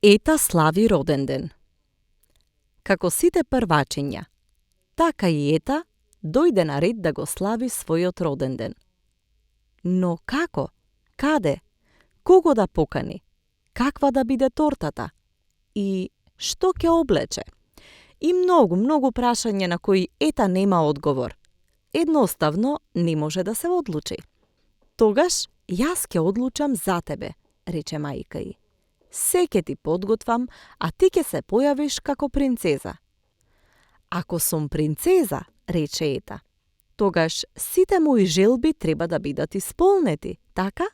Ета слави роден ден. Како сите првачиња, така и Ета дојде на ред да го слави својот роден ден. Но како? Каде? Кого да покани? Каква да биде тортата? И што ќе облече? И многу прашања на кои Ета нема одговор. Едноставно не може да се одлучи. Тогаш јас ќе одлучам за тебе, рече мајка ѝ. Се ќе ти подготвам, а ти ќе се појавиш како принцеза. Ако сум принцеза, рече Ета, тогаш сите мои желби треба да бидат исполнети, така?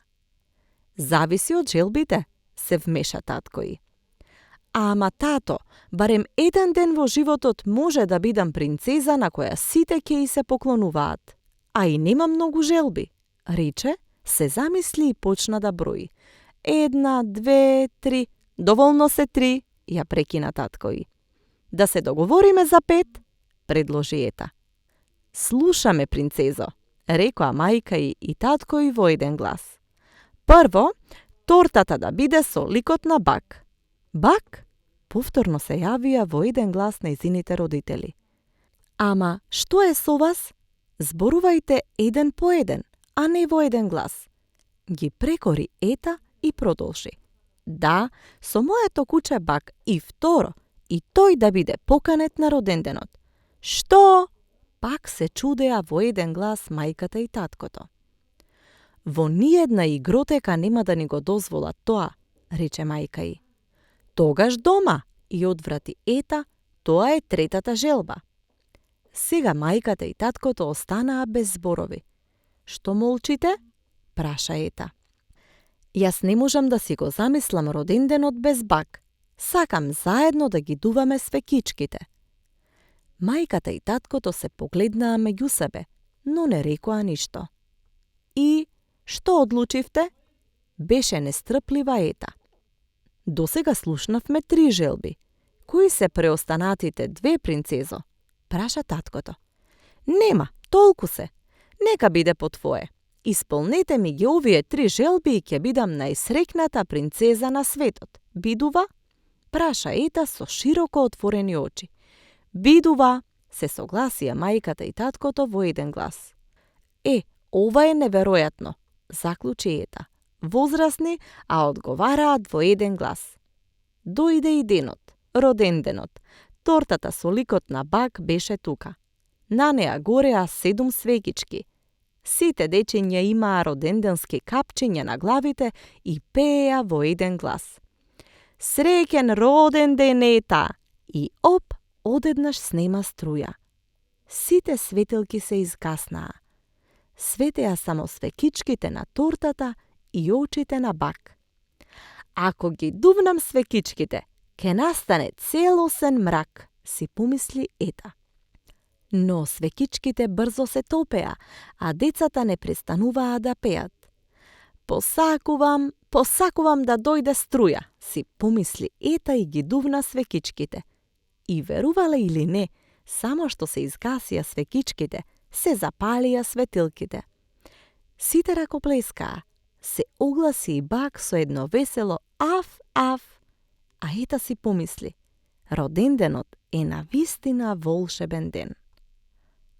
Зависи од желбите, се вмеша татко ѝ. Ама тато, барем еден ден во животот може да бидам принцеза на која сите ќе и се поклонуваат. А и нема многу желби, рече, се замисли и почна да брои. 1, 2, 3, доволно се 3, ја прекина татко ѝ. Да се договориме за 5, предложи Ета. Слушаме, принцезо, рекоа мајка ѝ и татко ѝ во еден глас. Прво, тортата да биде со ликот на Бак. Бак? Повторно се јавија во еден глас нејзините родители. Ама, што е со вас? Зборувајте еден по еден, а не во еден глас. Ги прекори Ета и продолжи. Да, со моето куче Бак и второ, и тој да биде поканет на роденденот. Што? Пак се чудеа во еден глас мајката и таткото. Во ниедна игротека нема да ни го дозволат тоа, рече мајка ѝ. Тогаш дома, и одврати Ета, тоа е третата желба. Сега мајката и таткото останаа без зборови. Што молчите? Праша Ета. Јас не можам да си го замислам роденденот без Бак. Сакам заедно да ги дуваме свекичките. Мајката и таткото се погледнаа меѓу себе, но не рекоа ништо. И што одлучивте? Беше нестрплива Ета. Досега слушнавме 3 желби. Кои се преостанатите 2, принцезо? Праша таткото. Нема, толку се. Нека биде по твое. Исполнете ми ги овие 3 желби и ќе бидам најсреќната принцеза на светот. Бидува? Праша Ета со широко отворени очи. Бидува, се согласија мајката и таткото во еден глас. Ова е неверојатно, заклучи Ета. Возрасни, а одговараат во еден глас. Дојде и денот, роденденот. Тортата со ликот на Бак беше тука. На неа гореа 7 свекички. Сите дечиња имаа роденденски капчиња на главите и пееа во еден глас. Среќен роден ден, Ета! И оп, одеднаш снема струја. Сите светилки се изгаснаа. Светеа само свекичките на тортата и очите на Бак. Ако ги дувнам свекичките, ке настане целосен мрак, си помисли Ета. Но свекичките брзо се топеа, а децата не престануваа да пеат. Посакувам да дојде струја, си помисли Ета и ги дувна свекичките. И верувале или не, само што се изгасија свекичките, се запалија светилките. Сите ракоплескаа, се огласи и Бак со едно весело аф, аф. А Ета си помисли, роденденот е навистина волшебен ден.